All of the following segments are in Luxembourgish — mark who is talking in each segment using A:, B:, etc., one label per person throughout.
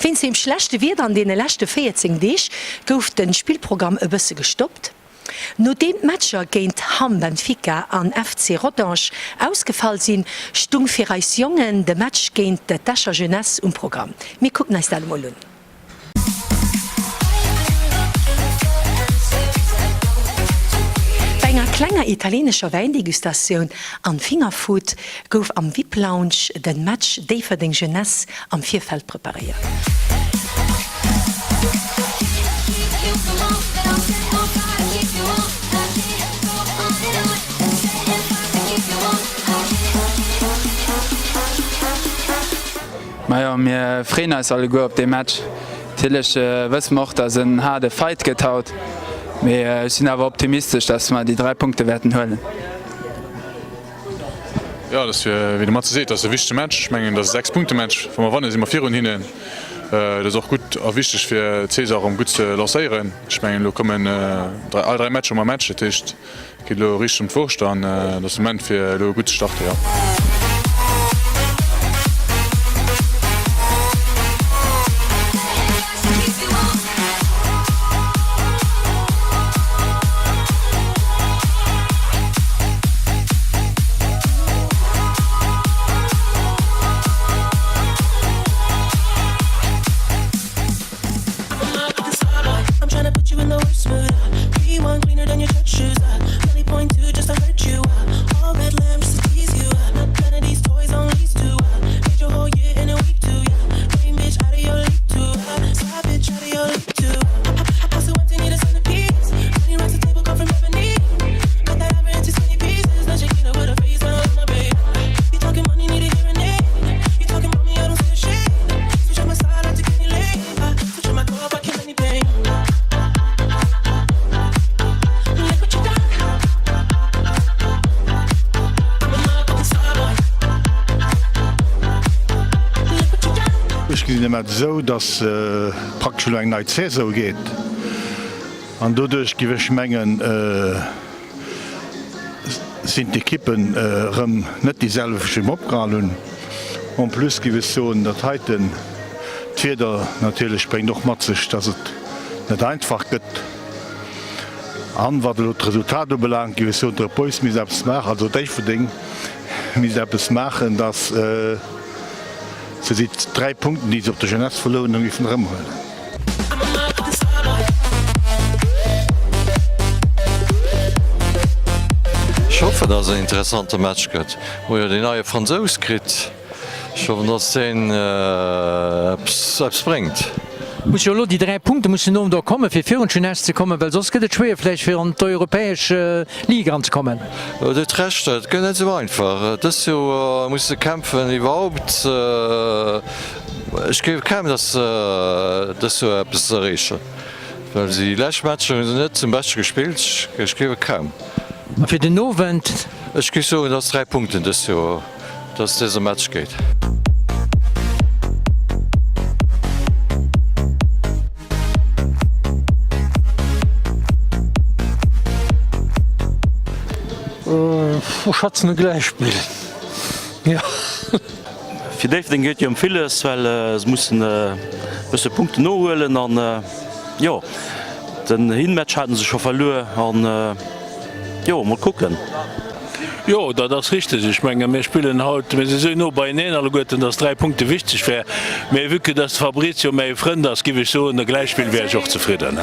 A: Wéinst dem schlechte Wieder an deene leschte 14 Deeg gouf de Spillprogramm e bësse gestoppt. Nodeem d'Matcher géint Hamm, Benfica an FC Rodange ausgefall sinn, stung fir eis Jongen de Match géint d'Escher Jeunesse um Programm. Mir kucken eis dat emol un. Bei enger klenger italienescher Wäindegustatioun an Fingerfood gouf am Vip Lounge den Match Déifferdeng Jeunesse am Virfeld preparéiert.
B: Majo, mir freeën eis alleguer op dee Match. Natierlech wësse mer och, dass en haarde Fight gëtt haut, mee ech sinn awer optimistesch, dass mer déi 3 Punkte wäerten huelen.
C: Jo, dat ass wéi de Matze seet, dat ass e wichtege Match. Ech mengen, dat ass e Sechs-Punkte-Match. Wa mer wannen, si mer virun hinnen. Dat ass och gutt a wichteg fir d'Saison erëm gutt ze lancéieren. Ech mengen, elo kommen all 3 Matcher mam Match, dat heescht, Et geet elo richteg ëm d'Wurscht an et ass de Moment fir elo gutt ze starten, jo.
D: Ech gesinn de Match esou, dass praktesch elo eng nei Saison ugeet an doduerch, géif ech mengen, sinn d'Ekippen erëm net déi selwecht wéi mer opgehal hunn. En plus géif ech soen, dat heiten, d'Wieder natierlech bréngt och mat sech, dass et net einfach gëtt. An wat elo d'Resultat ubelaangt, géif ech soen, d'Red Boys misst eppes maachen, also Déifferdeng misst eppes maachen, dass se déi 3 Punkten, déi se op der Jeunesse verluer hunn, géifen erëmhuelen.
E: Ech hoffen dass et en interessante Match gëtt. Mer hu jo deen neie Fransous kritt, ech hoffen dass deen eppes bréngt.
F: Muss jo elo déi 3 Punkte mussen nom do kommen fir virun d'Jeunesse ze kommen, well soss gëtt et schwéier vläicht fir an d'europäesch Ligue eranzekommen.
E: Dir hutt Recht, et gëtt net esou einfach. Dëst Joer muss se kämpfen iwwerhaupt. Ech gleewe kaum, datt se dëst Joer eppes erreechen, well déi lescht Matcher hu se net zum Beschte gespillt. Ech gleewe kaum.
F: A fir den Owend?
E: Ech géif soen, datt 3 Punkten dëst Joer, datt dëse Match geet.
G: Ech schätzen e Gläichspill, jo.
H: Fir Déifferdeng geet jo ëm villes, well se mussen e bësse Punkten nohuelen an jo den Hinmatch haten se scho verluer an jo mol kucken.
G: Jo, dat ass richteg. Ech menge mir spillen haut, mir si sou no beieneen alleguerten, datt 3 Punkte wichteg wär. Mee vue que datt de Fabrizio mäi Frënd ass, giff ech soen, e Gläichspill wär ech och zefridden.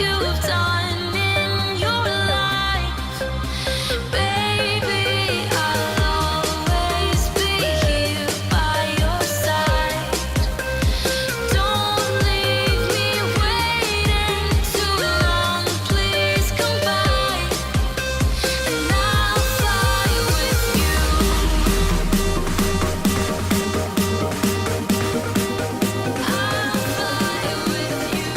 I: you've done in your life. Baby, I'll always be here by your side. Don't leave me waiting too long. Please come by, and I'll fly with you. I'll fly with you.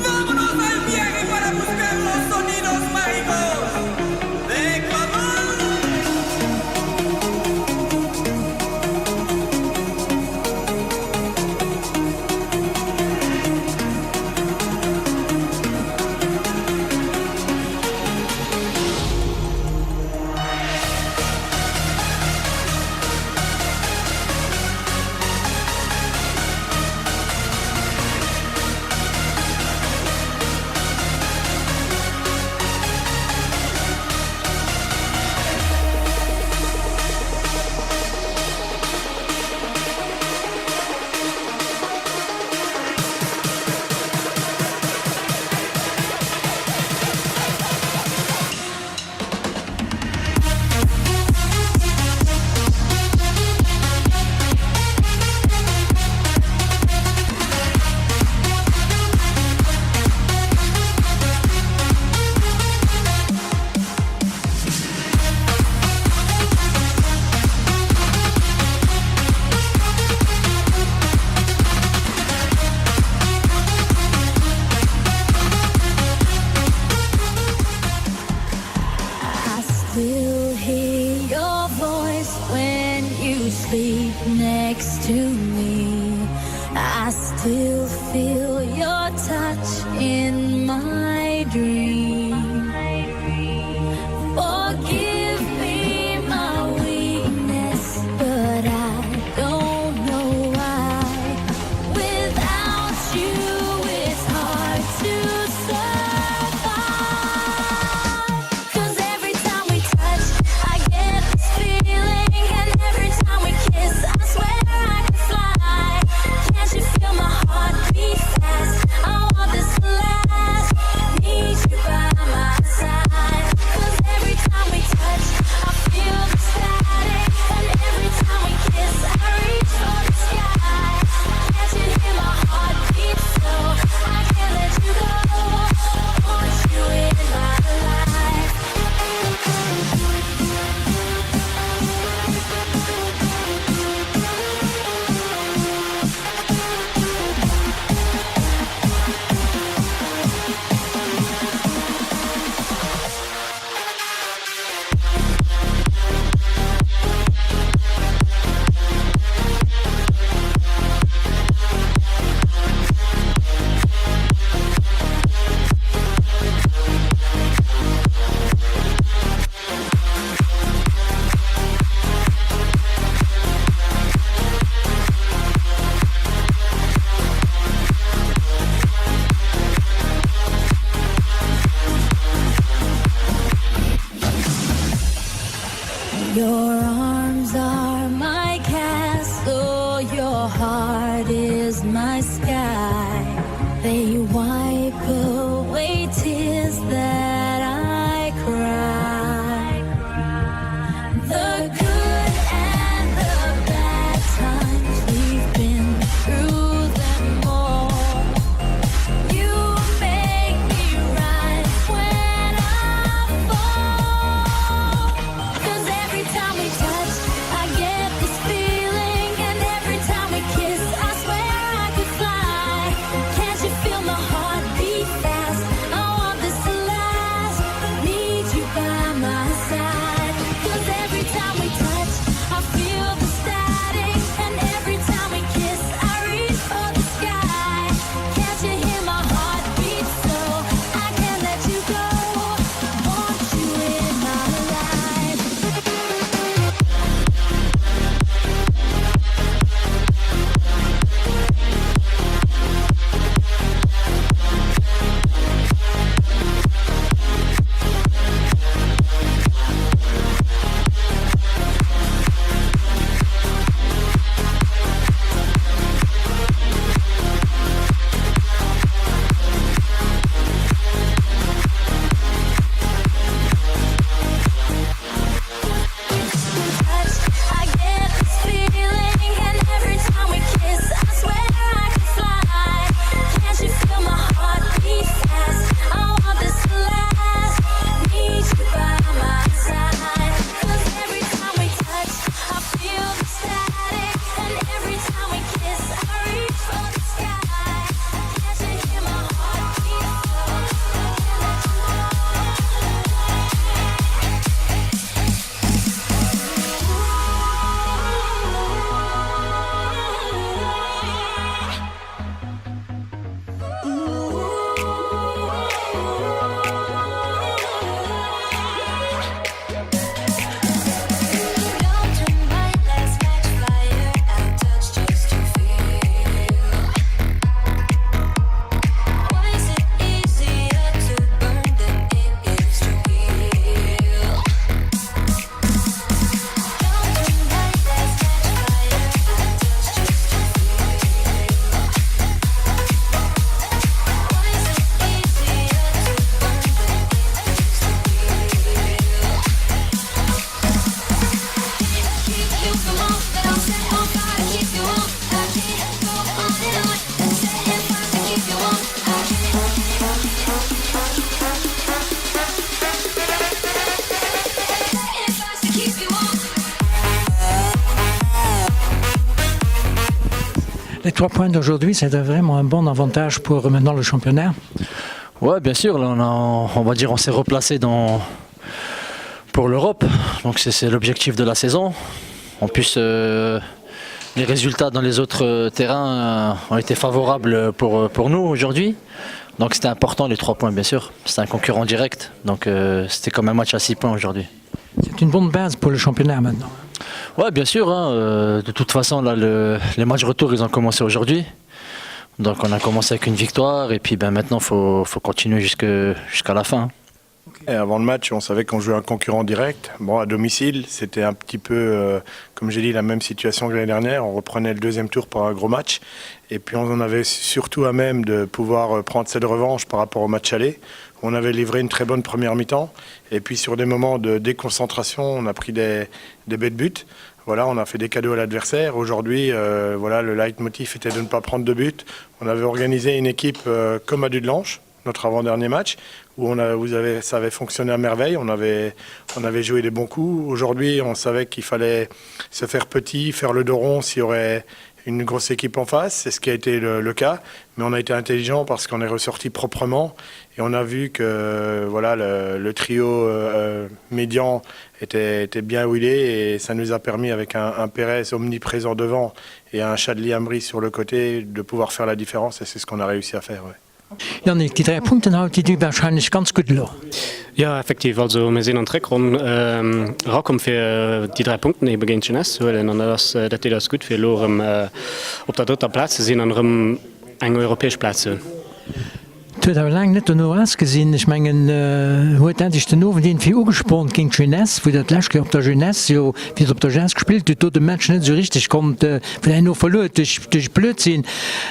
J: Vámonos al viaje para buscar los sonidos mágicos de Ecuador.
I: I still hear your voice when you sleep next to me. I still feel your touch in my dream. Forgive me my weakness, but I don't know why. Without you, it's hard to survive. Cause every time we touch, I get this feeling, and every time we kiss, I swear I could fly. Can't you feel my heart? They wipe away tears that I cry. The good and the bad times, we've been through them all. You make me rise when I fall. 'Cause every time we touch, I get this feeling, and every time we kiss, I swear I could fly. Can't you feel my heart beat fast? I want this to last. Need you by my side. 'Cause every time we touch, I feel the static, and every time we kiss, I reach for the sky. Can't you hear my heart beat so I can't let you go? Want you in my life. I get this feeling, and every time we kiss, I swear I could fly. Can't you feel my heart beat fast? I want this to last. Need you by my side. 'Cause every time we touch, I feel the static, and every time we kiss, I reach for the sky. Can't you hear my heart beat so I can't let you Don't turn my last match fire. I touch just to feel. Why is it easier to burn than it is to heal? Don't turn my last match fire. I touch just to feel. Why is it easier to burn than it is to heal? Can't keep you from all that I'm set on fire to keep you warm. I can't go on and on. Setting fires to keep you warm. I can't. Setting fires to keep you warm.
F: Les trois points d'aujourd'hui, c'est vraiment un bon avantage pour maintenant le championnat.
K: Ouais, bien sûr, là, on, a, on va dire on s'est replacé dans, pour l'Europe. Donc c'est l'objectif de la saison. En plus, euh, les résultats dans les autres euh, terrains euh, ont été favorables pour, pour nous aujourd'hui. Donc c'était important les trois points bien sûr. C'est un concurrent direct. Donc euh, c'était comme un match à six points aujourd'hui.
F: C'est une bonne base pour le championnat maintenant.
K: Ouais, bien sûr. Hein, euh, de toute façon, là, le, les matchs retour, ils ont commencé aujourd'hui. Donc on a commencé avec une victoire et puis ben, maintenant, il faut, faut continuer jusqu'à la fin.
L: Et avant le match, on savait qu'on jouait un concurrent direct. Bon, à domicile, c'était un petit peu, euh, comme j'ai dit, la même situation que l'année dernière. On reprenait le deuxième tour par un gros match. Et puis on en avait surtout à même de pouvoir euh, prendre cette revanche par rapport au match aller. On avait livré une très bonne première mi-temps. Et puis sur des moments de déconcentration, on a pris des, des bêtes buts. Voilà, on a fait des cadeaux à l'adversaire. Aujourd'hui, euh, voilà, le leitmotiv était de ne pas prendre de but. On avait organisé une équipe euh, comme à Dudelange, notre avant-dernier match, où on a, vous avez, ça avait fonctionné à merveille. On avait, on avait joué des bons coups. Aujourd'hui, on savait qu'il fallait se faire petit, faire le dos rond s'il y aurait une grosse équipe en face. C'est ce qui a été le, le cas. Mais on a été intelligent parce qu'on est ressorti proprement et on a vu que voilà, le, le trio euh, médian était, était bien huilé et ça nous a permis, avec un, un Pérez omniprésent devant et un Chadli Amri sur le côté, de pouvoir faire la différence. Et c'est ce qu'on a réussi à faire. Ouais.
F: Yannick, déi 3 Punkten haut, déi di warscheinlech ganz gutt elo.
M: Jo, effektiv. Also mir sinn an d'Réckronn erakomm fir déi 3 Punkten ebe géint d'Jeunesse ze huelen an dat ass, dat deet eis gutt fir elo erëm op der drëtter Plaz ze sinn an erëm eng europäesch Plaz ze hunn.
F: Et huet awer laang net dono ausgesinn. Ech mengen, huet dat Iech den Owend iergendwéi ugespornt géint d'Jeunesse, wou Der d'lescht Kéier op der Jeunesse jo, wéi Der op der Jeunesse gespillt hutt, do de Match net esou richteg konnt, wou Der herno verluer hutt duerch, duerch Blödsinn.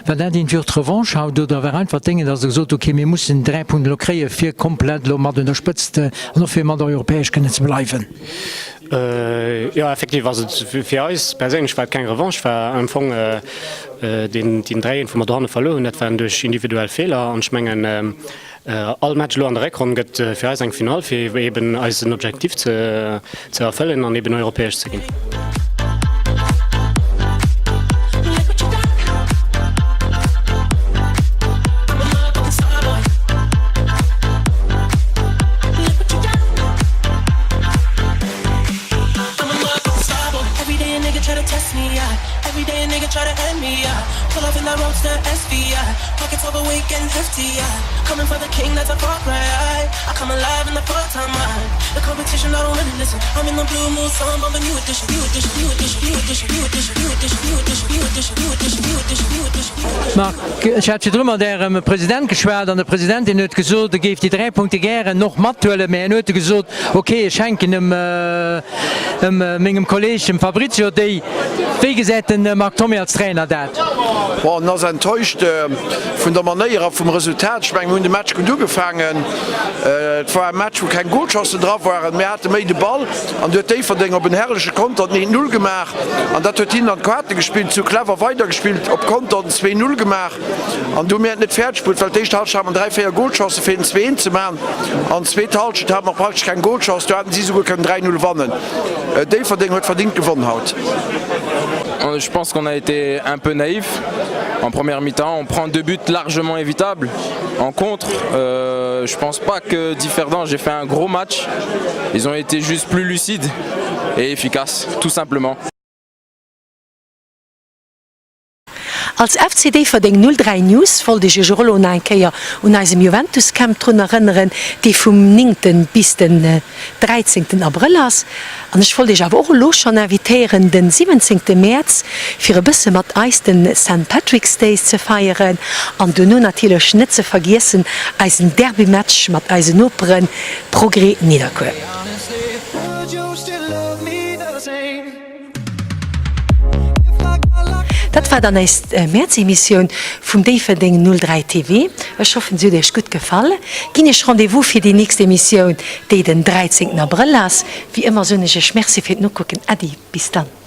F: War dat iergendwéi och d'Revanche haut oder war einfach d'Déngen, datt Der gesot hutt, okay, mir mussen 3 Punkten elo kréie fir komplett elo mat un der Spëtzt an och fir mat europäesch kënnen ze bleiwen?
M: Jo, effektiv ass et fir eis perséinlech war et keng Revanche, war am Fong deen 3, 1 wou mer dohanne verluer hunn, dat waren duerch individuell Feeler an ech mengen all Match elo an der Réckronn gëtt fir eis eng Finall fir eben eisen Objektiv ze erfëllen an eben europäesch ze ginn.
F: Marc, ech hat virdru mat Ärem President geschwat an de President deen huet gesot, e géif déi 3 Punkte gären och mathuelen, mä en huet du gesot, ok, ech schenken em em mengem Kolleeg, dem Fabrizio, déi. Wéi gesäit de Marc Thomé als Trainer dat?
N: Bon, en ass enttäuscht vun der Manéier a vum Resultat. Ech mengen, mir hunn de Match gutt ugefaangen. Et war e Match, wou keng Golchancen dra waren. Mir hate méi de Ball an du huet Déifferdeng op en herrleche Konter den 1, 0 gemaach an dat huet hinnen an d'Kaarte gespillt. Si hu clever weidergespillt, op Konter den 2, 0 gemaach an du hu mir et net fäerdeg bruet, well d'éischt Halschent hate mer 3, 4 Golchancen fir den 2, 1 ze maachen an d'zweet Halschent hate mer praktesch keng Golchance. Do haten si souguer kënnen 3, 0 wannen. Déifferdeng huet verdingt gewonn haut.
B: Je pense qu'on a été un peu naïf en première mi-temps, on prend deux buts largement évitables en contre. Euh, je pense pas que Differdange ait fait un gros match. Ils ont été juste plus lucides et efficaces, tout simplement.
A: Als FC Déifferdeng 03 News wollt ech iech och elo nach eng Kéier un eisem Juventus Camp drun erënneren, dee vum 9. bis den 13. Abrëll ass. An ech wollt iech awer och elo schonn invitéieren den 17. Mäerz fir e bësse mat eis den Saint Patrick's Day ze feieren an dono natierlech net ze vergiessen eisen Derby Match mat eisen Noperen Progrès Nidderkuer. Dat war dann eis Mäerz-Emissioun vum Déifferdeng 03 TV. Ech hoffen se huet iech gutt gefall. Ginn iech Rendez-vous fir déi nächst Emissioun, déi den 13 Abrëll ass. Wéi ëmmer soen ech iech Merci fir d'Nokucken. Äddi, bis dann.